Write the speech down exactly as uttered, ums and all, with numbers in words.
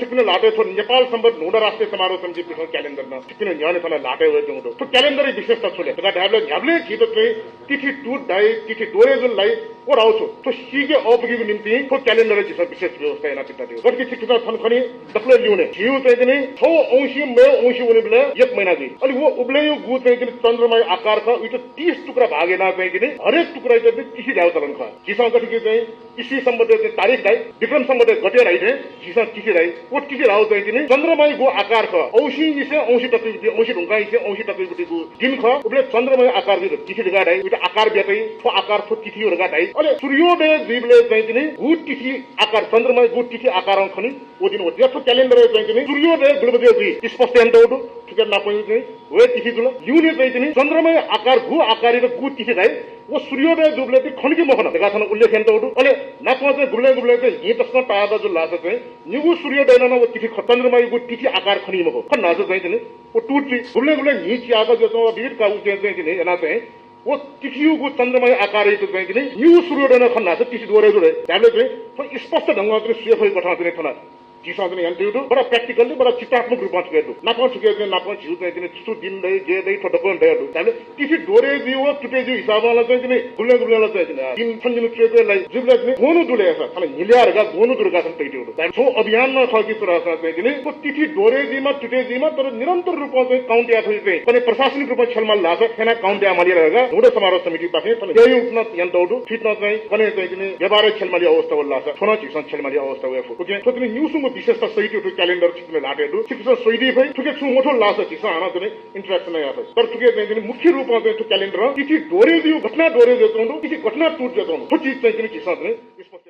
छिकपिनि ल्हातय् थ्व नेपाल संवत् न्हूदँ राष्ट्रिय समारोह समितिपिं थ्व calendar नं छिकपिनि न्ह्यःने थन ल्हातय् वये धुंगु दु। थ्व calendar-या विशेषता छु ले धकाः धायेबलय् न्ह्याबलें झीत चाहिँ तिथि तुं दाइ, तिथि द्वःरे जुल लाइ, व धाउ छु। थ्व सीके अःपुकेगु निंतिं थ्व calendar-य् झीसं विशेष व्यवस्था यानातयागु दु। गथे कि छिकपिन्सं थन खनी दकलय् ल्यूने झीगु चाहिँ तिनि छगू औंसी मयः औंसी वनेबलय् एक महिना जुइ। अले व उबलय्‌यागु चाहिँ तिनि चन्द्रमाया आकार खः, उइत तीस टुक्रा भाग यानाः चाहिँ तिनि हरेक टुक्रायात तिनि तिथि धायेगु चलन खः। झीसं गथे कि चाहिँ इस्वी संवतय् चाहिँ तारिख धाइ, विक्रम संवतय् गते धाइ चाहिँ झीसं तिथि धाइ। व तिथि धाउ चाहिँ तिनि चन्द्रमायागु आकार खः। औंसीनिसें औंसी तकयागु, औंसी धुंकाःनिसें औंसी तकयागु तिथिगु दिन खः। उबलय् चन्द्रमाया आकार जुइ तिथि धकाः धाइ। उइत आकार बियातइ, थ्व आकार थ्व तिथि हो धकाः धाइ। अले सूर्योदय जुइबलय् चाहिँ तिनि गु तिथि आकार, चन्द्रमायागु तिथि आकारं खनी व दिन व। थ्व calendar-य् चाहिँ तिनि सूर्योदय गुलि बजे जुइ स्पष्ट यानातःगु दु। थुके नापं चाहिँ व हे तिथि जुल। ल्यूने चाहिँ तिनि चन्द्रमाया आकार गु आकारयात गु तिथि धाइ, व सूर्योदय जूबलय् ति खन कि मखन धकाः थन उल्लेख यानातःगु दु। अले नापं चाहिँ गुबलें गुबलें चाहिँ न्हि तसकं ताःहाकः जुल धाःसा चाहिँ निगू सूर्योदय नं व तिथि ख-, चन्द्रमायागु तिथि आकार खनी मखु। खन धाःसा चाहिँ तिनि व तुं जुइ। गुबलें गुबलें न्हि चिहाकः जुयाच्वंगु विविध कारणं चाहिँ तिनि यानाः चाहिँ व तिथियागु चन्द्रमाया आकारयात चाहिँ तिनि निगू सूर्योदय नं खन धाःसा तिथि द्वःरे जुइ धायेबलय् चाहिँ थ्व स्पष्ट ढंगं चाहिँ स्वये फइगु कथं चाहिँ थन झीसं चाहिँ यानातयागु दु। बडा practically, बडा चित्रात्मक रूपं थुके दु। नापं थुके चाहिँ नापं झीगु चाहिँ तिनि छु दिन दइ, जे दइ, थ्व दक्वं दयेगु दु। धायेबलय् तिथि द्वःरे जुइ व तुते जुइ हिसाबं ला चाहिँ तिनि गुबलें गुबलें ला चाहिँ तिनि दिन छन्हु दिं च्वय् च्वय् लाइ। जुइबलय् तिनि ग्वन्हु दु ले याःसा, थन न्हिलय् धकाः ग्वन्हु दु धकाः थन तयातयागु दु। धायेबलय् छगू अभियान नं खः कि छु धाःसा चाहिँ तिनि व तिथि द्वःरे जुइमा, तुते जुइमा, तर निरन्तर रूपं चाहिँ count याये फइ चाहिँ कन्हय् प्रशासनिक रूपं छ्यलेमाल धाःसा थन count यायेमाली धकाः न्हूदँ समारोह समितिपाखें थन ध्येय उठना यानातःगु दु। थुइत नं चाहिँ कन्हय् चाहिँ तिनि व्यवहारय् छ्यलेमाली अवस्था वल धाःसा थ्व नं झीसं छ्यलेमाली अवस्था वये फु। उकिं थ्व तिनि निगूसंगु विशेषता सहित थ्व calendar छिकपिन्त ल्हातय् दु। छिकपिन्सं स्वयादी फइ। थुके छुं मथूल धाःसा झीसं हानं चाहिँ interaction याये फइ। तर थुके चाहिँ तिनि मुख्य रूपं चाहिँ थ्व calendar तिथि द्वःरे जुइगु घटना द्वःरे जुयाच्वंगु दु, तिथि घटना तुं जुयाच्वंगु दु। थ्व चिज चाहिँ तिनि झीसं चाहिँ स्पष्ट